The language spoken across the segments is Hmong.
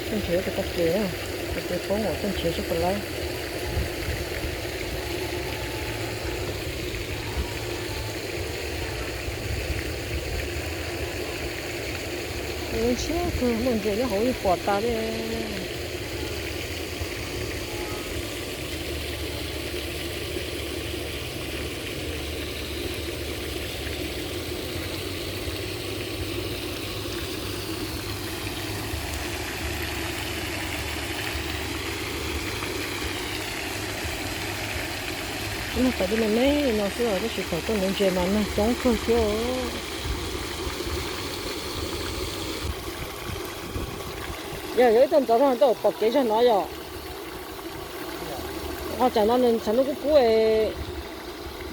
Tuaj nrhiav tus kab ces, kab ces poob uas tuaj nrhiav seb puas laib. Ntshiab kawg, muaj ntses nyob hauv yeej pom tas li. Tsis muaj tawm li me me no xwb os, tab sis thaum tuaj nuv ntses mas neeg coob kawg thiab. Yog, yog ib tug ntxov zog tuaj pom kev zog no yom. Ho tsam no nws tshav ntuj kub kub es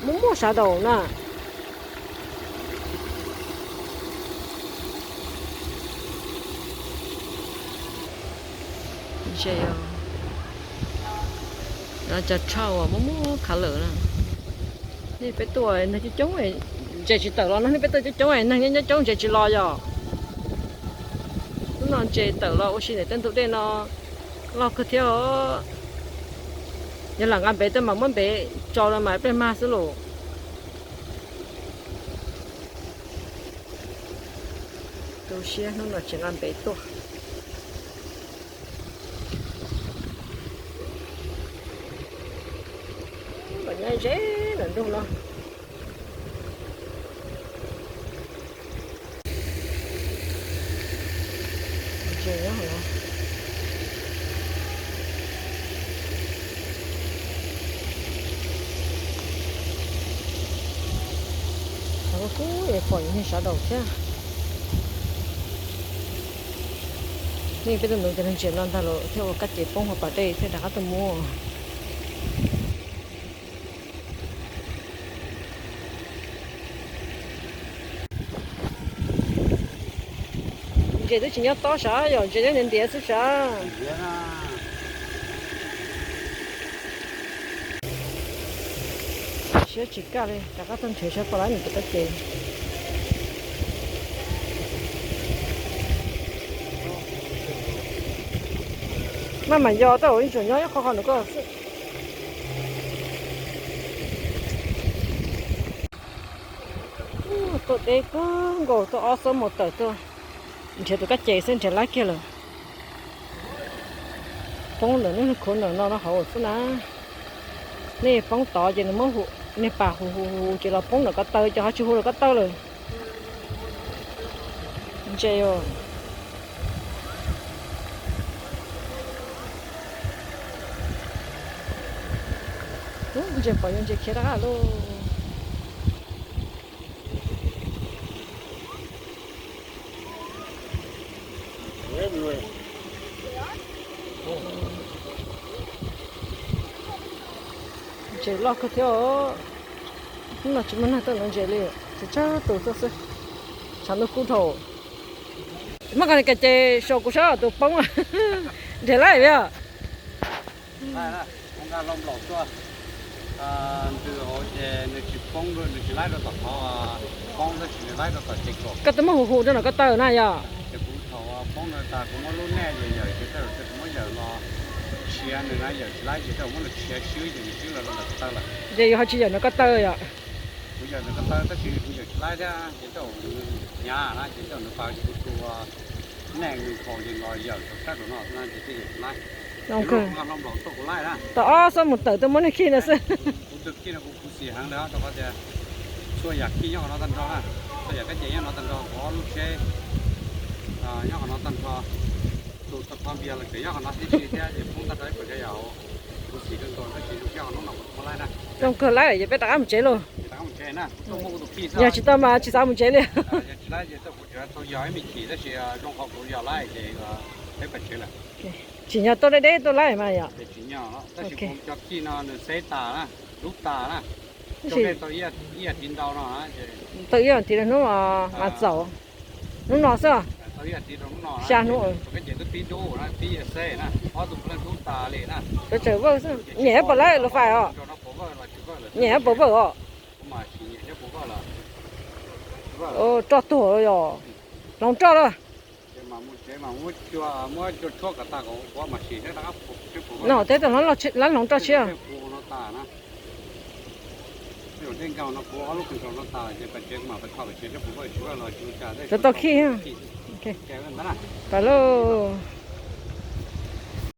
muaj muaj sawv daws na. Ntses, cov tshauj uas muaj muaj khav lawm na. Nej peb tuaj neeg coob coob, ntses tsis tawm los no, nej peb tuaj coob coob neeg nyob nyob coob ntses tsis los yom. Hnub no ntses tawm los ua si ntawm tej ntug dej no loj kawg thiab os. Yog lam nqa npev tuaj mas muab npev tso los mas ib pliag mag xwb los. Tu siab hnub no tsis nqa npev tuaj. Los nyob ze ntawm ntug no. Ntses nyob hauv no. Tshav kub kub es pom niag sawv daws thiab. Nej peb tuaj nuv cov ntses no ntag los thiaj ua kab ces poob hauv pas dej thiaj rov qab tuaj muab. Ntses twb tsis nyob tob sav, yog ntses nyob ntiav ntiav xwb sav. Siab tsis kaj li, rov qab tuaj nrhiav saib puas laib nws tus kab ces. Maj mam yos, tej zaum yeej tsuas nyob ib qho qhov ntawm koj xwb. Tuaj deb kawg nkaus, tuaj ob xuab moos tawm tuaj nrhiav tus kab ces xwb nrhiav laib kiag lawm. Poob ntawm lub khuv ntawm no no hauv xwb na. Nej poob tod ces nws muab hu, niag pas hu hu hu ces los poob ntawm ko taw ces ho tsis hu lawm ko taw lawm. Ntses os. Ub, ntses pom yuav ntses khiav rov qab lauj. Ntses loj kawg thiab os. Hnub no tsis muaj neeg tuaj nuv ntses li, tsawg tsawg tus tuaj xwb. Tshav ntuj kub dhau. Tsis muaj koj niag kab ces sau kuv saib tus poob. Nrhiav laib yog. Ntws hauv ces nws tsis poob, nws tsis laib rau tom qhov poob tab sis nws laib rau tom ces kom. Koj twb muab hu hu rau no ko taw na yog. Ces kuv thaum poob no tas kuv muab lub nej yawm yawm ces tej zaum kuv muab yawm los tshiav nws na, yawm tsis laib ces tej zaum muab nws tshiav swb ces nws swb los rau ntawm ko taw lawm. Ces yus ho tsis yawm nws ko taw yom? Kuv yawm nws ko taw tab sis kuv yawm tsis laib thiab ces tej zaum nws hnyav na ces tej zaum nws pas kuv tus nej nws faus ces los yawm rau sab rau no xwb na ces thiaj yawm tsis laib. Nws nqa hlau nplaum tuaj kuv laij na. Tau ob xuab mus tawm tuaj muab nws khi no xwb. Kuv tus khi no kuv khuv xim heev li rau qhov tias txhua yam khi nyob qhov no tag nrho na, txhua yam kab ces nyob no tag nrho, kuv ob lub tsheb nyob qhov no tag nrho, tus tag nrho npias los tseem nyob qhov no tib si thiab ces poob tag nrho ib puas tsav yam. Kuv xim kawg nkaus tab sis zoo siab qhov hnub no kuv tau muab laij na. Zoo kawg laij ces peb rov qab mus tsev lauj. Yog tsis tau mas tsis xav mus tsev li. Tsis laij ces kuv tseem tau yog ib me chim tab sis zoo qhov kuv yog laij ces peb pais tsev lawm. Tsim nyog tuaj deb deb tuaj laij mas yom. Tsim nyog tab sis kuv cov khi no nws xeb tas na, dub tas na. Tab sis tau ib yam tiv ntau no, tau ib yam tiv rau hnub mas txaus. Hnub no xwb. Xya hnub. Kab ces twb pib dub na, pib xeb na, ob tug leej dub tas li na. Tseem vawj xwb, nyiam ib puas laij lus fais os. Nyiam ib puas vawj os. Roj tuag yog. Hloov roj lawm. Mus tsev mas muab cua, muab cua tshuab kom tag kom ua mas sim seb rov qab puas, seb puas. No, teb tom lab hloov rau siab. Puas no tas na. Tej zaum dej nkaus no puas ob lub kws nkaus no tas ces pais tsev, kuv mam pais kho pais tsev seb puas vaj tsis vaj los tsis ua cas. Tau tau khij. Pais lauj.